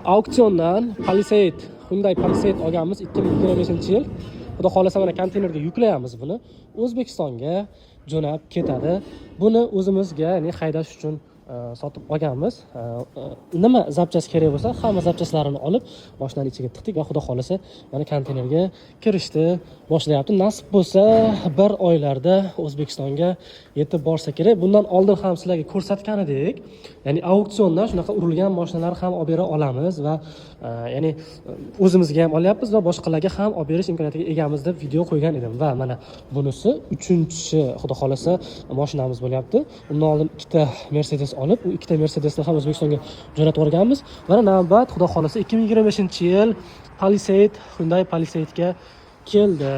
Auksiondan Palisade, Hyundai Palisade olganmiz, 2025-yil. Xudo xohlasa, mana konteynerga yuklayamiz buni. O'zbekistonga jo'nab ketadi. Buni o'zimizga, ya'ni haydash uchun sotib olganmiz. Nima запчасть kerak bo'lsa, hamma запчасть larini olib, mashinani ichiga tiqdik va Xudo xohlasa, mana konteynerga kirishni boshlayapti. Nasib bo'lsa, bir oylarda O'zbekistonga yetib borsa kerak. Bundan oldin ham sizlarga ko'rsatgan edik. Ya'ni auksiondan shunaqa urilgan mashinalar ham olib bera olamiz va ya'ni o'zimizga ham olyapmiz va boshqalarga ham olib berish imkoniyatiga egamiz deb video qo'ygan edim. Va mana bunisi uchinchisi, Xudo xohlasa, mashinamiz bo'lyapti. Undan oldin ikkita Mercedes olib, u ikkita Mercedesni ham O'zbekistonga jo'natib yuborganmiz. Mana navbat, Xudo xohlasa, 2025-yil Palisade, Hyundai Palisade'ga keldi.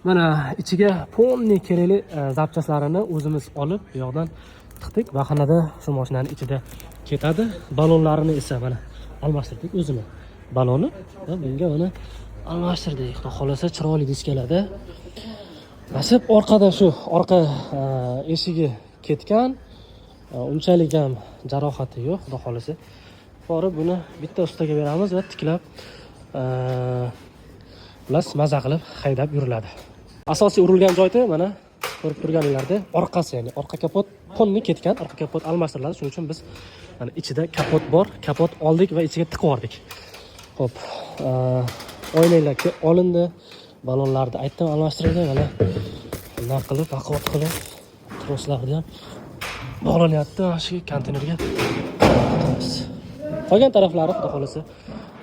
Mana ichiga полный kerakli запчасть larini o'zimiz olib, bu yoqdan tiqdik. Bahonada shu mashinani ichida ketadi. Balonlarini esa mana almashtirdik o'zini baloni va bunga mana almashtirdik. Xudo xohlasa, chiroyli diskalarda. Nasib, orqada shu orqa eshigi ketgan. Unchalik ham jarohati yo'q, Xudo xohlasa. Borib buni bitta ustaga beramiz va tiklab, xullas, maza qilib haydab yuriladi. Asosiy urilgan joyda mana ko'rib turganinglarda orqasi, ya'ni orqa kapot полный ketgan, orqa kapot almashtiriladi. Shuning uchun biz mana ichida kapot bor, kapot oldik va ichiga tiqib yubordik. Xo'p, oynalar olindi, balonlarni aytdim, almashtirildi. Mana bundoq qilib, baquvvat qilib troslarni ham bog'lanyapti mana shu konteynerga. Qolgan taraflari, Xudo xohlasa,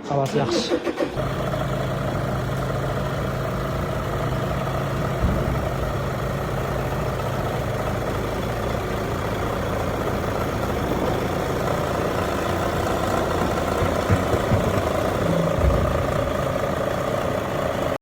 hammasi yaxshi.